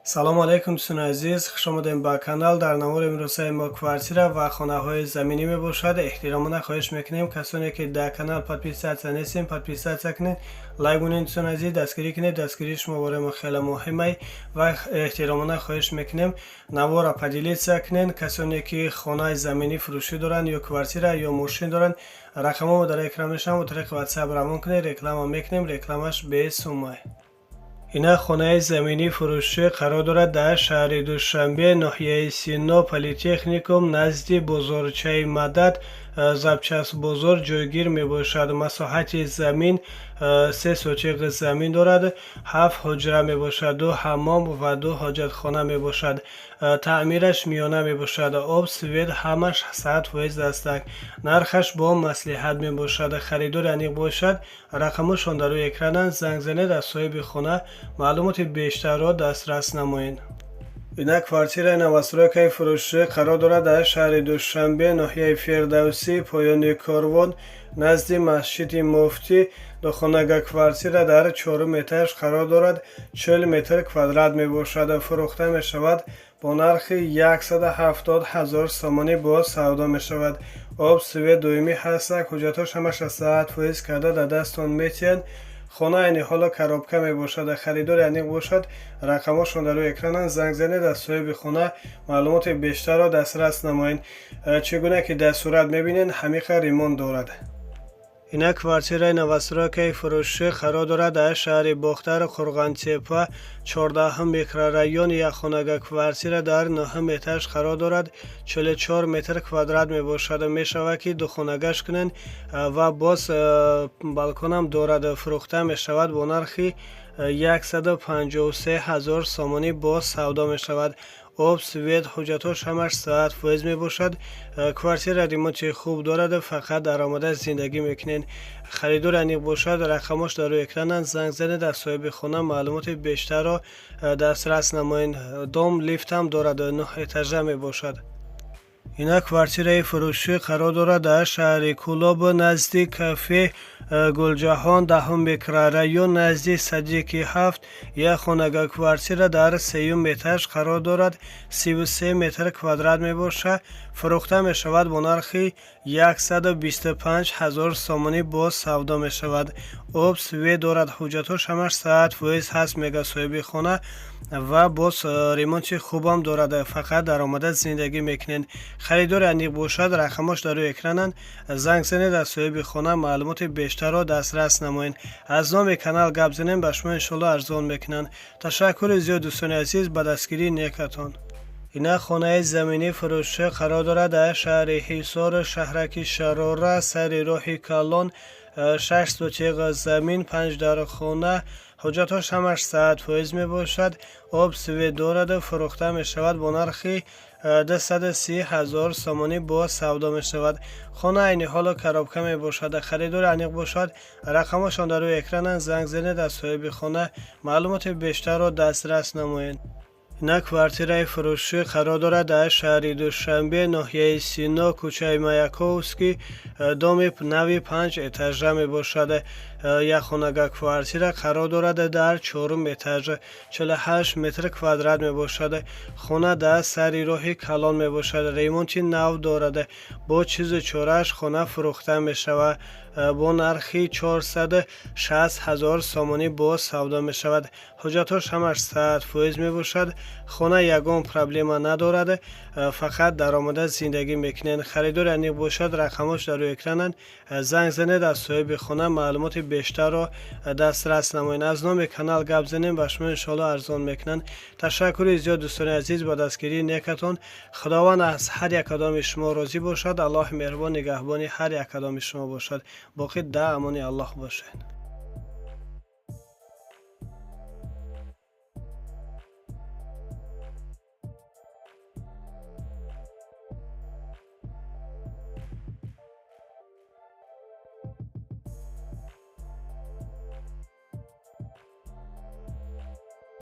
Салому алайкум, дӯстони азиз, хуш омадем ба канал. Дар навори имрӯзаи мо квартира ва хонаҳои заминӣ мебошад. Эҳтиромона хоҳиш мекунем, касоне ки дар канал подписаться нестем, подписаться кунед, лайк монед. Дӯстони азиз, дастгирӣ кунед, дастгирии шумо барои мо хеле муҳимай. Ва эҳтиромона хоҳиш мекунем, навора поделиться кунед. Касоне ки хонаи заминӣ фурӯшӣ доранд ё квартира ё мошин доранд, рақамҳо дар экран мешаванд, бо тариқи WhatsApp равон кунед, реклама мекунем, рекламаш бесумай. Ина хонаи заминӣ фурӯшӣ қарор дорад дар шаҳри Душанбе, ноҳияи Сино, Политехникум, назди бозорчаи Мадад, запчасть бозор ҷойгир мебошад. Масоҳати замин 3 сотиқ замин дорад, ҳафт ҳуҷра мебошад, ду ҳаммом ва ду ҳоҷатхона мебошад. Таъмираш миёна мебошад, об, свет ҳамаш 100% астак. Нархаш бо маслиҳат мебошад. Харидори аниқ бошад, рақамҳошон дар рӯи экрананд, занг занед, аз соҳиби хона маълумоти бештарро дастрас намоед. Ина квартираи новостройкаи фурӯшӣ қарор дорад дар шаҳри Душанбе, ноҳияи Фирдавсӣ, поёни Корвон, назди масҷиди Муфтӣ. Духонага квартира дар чорум этаж қарор дорад, 40 метр квадрат мебошад. Фурӯхта мешавад бо нархи 170 ҳазор сомонӣ, боз савдо мешавад. Об, свет доимӣ ҳастак, ҳуҷҷатҳош ҳамаша 100% карда дар дастон метиҳанд. Хона айни ҳоло коробка мебошад. Харидори аниқ бошад, рақамҳошон дар рӯи экрананд, занг занед, аз соҳиби хона маълумоти бештарро дастрас намоед. Чӣ гуна ки дар сурат мебинед, ҳамиқа ремонт дорад. Ина квартираи новостройкаи фурӯшӣ қарор дорад дар шаҳри Бохтар, Қурғонтеппа, 14-ҳум микрорайон. Якхонага квартира дар нӯҳум этаж қарор дорад, 44 метр квадрат мебошад. Мешавад, ки духонагаш кунанд ва боз балконам дорад. Фурӯхта мешавад бо нархи 153 ҳазор сомонӣ, боз савдо мешавад. Об, свет, ҳуҷҷатҳош ҳамаш 100% мебошад. Квартира ремонти хуб дорад, фақат даромада зиндагӣ мекунед. Харидори аниқ бошад, рақамҳош дар рӯи экрананд, занг занед, аз соҳиби хона маълумоти бештарро дастрас намоед. Дом лифтам дорад, нӯҳ этажа мебошад. Ина квартираи фурӯшӣ қарор дорад дар шаҳри Кӯлоб, назди кафе Гулҷаҳон, 10-ум микрорайон, назди садики ҳафт. Як хонага квартира дар сеюм этаж қарор дорад, 33 метр квадрат мебошад. Фурӯхта мешавад бо нархи 125 ҳазор сомонӣ, боз савдо мешавад. Об, свет дорад, ҳуҷҷатҳош ҳамаш 100% ҳаст, мега соҳиби хона, ва боз ремонти хубам дорад, фақат даромада зиндагӣ мекунед. Харидори аниқ бошад, рақамҳош дар рӯи экрананд, занг занед, аз соҳиби хона маълумоти бештарро дастрас намоед. Аз номи канал гап занем, ба шумо иншоалло арзон мекунанд. Ташаккури зиёд, дӯстони азиз, ба дастгирии некатон. Ина хонаи заминӣ фурӯшӣ қарор дорад дар шаҳри Ҳисор, шаҳраки Шарора, сари роҳи калон. 6 сотиқ замин, панҷ дархона, ҳуҷҷатҳош ҳамаш 100% мебошад. Об, свет дорад. Фурӯхта мешавад бо нархи 230 ҳазор сомонӣ, боз савдо мешавад. Хона айни ҳоло коробка мебошад. Харидори аниқ бошад, рақамҳошон дар рӯи экрананд, занг занед, аз соҳиби хона маълумоти бештарро дастрас намоед. Ина квартираи фурӯшӣ қарор дорад дар шаҳри Душанбе, ноҳияи Сино, кӯчаи Маяковский, доми нави панҷ этажа мебошад. Як хонага квартира қарор дорад дар чорум этаж, 48 метр квадрат мебошад. Хона дар сари роҳи калон мебошад, ремонти нав дорад. Бо чизу чорааш хона фурӯхта мешавад бо нархи 460 ҳазор сомонӣ, боз савдо мешавад. Ҳуҷҷатҳош ҳамаш 100% мебошад. Хона ягон проблема надорад, фақат даромада зиндагӣ мекунед. Харидори аниқ бошад, рақамҳош дар рӯи экрананд, занг занед, аз соҳиби хона маълумоти бештарро дастрас намоед. Аз номи канал гап занем, ба шумо иншоалло арзон мекунанд. Ташаккури зиёд, дӯстони азиз, ба дастгирии некатон. Худованд аз ҳар як кадоми шумо розӣ бошад. Аллоҳи меҳрубон нигаҳбони ҳар як кадоми шумо бошад. Боқӣ да амони Аллоҳ бошед.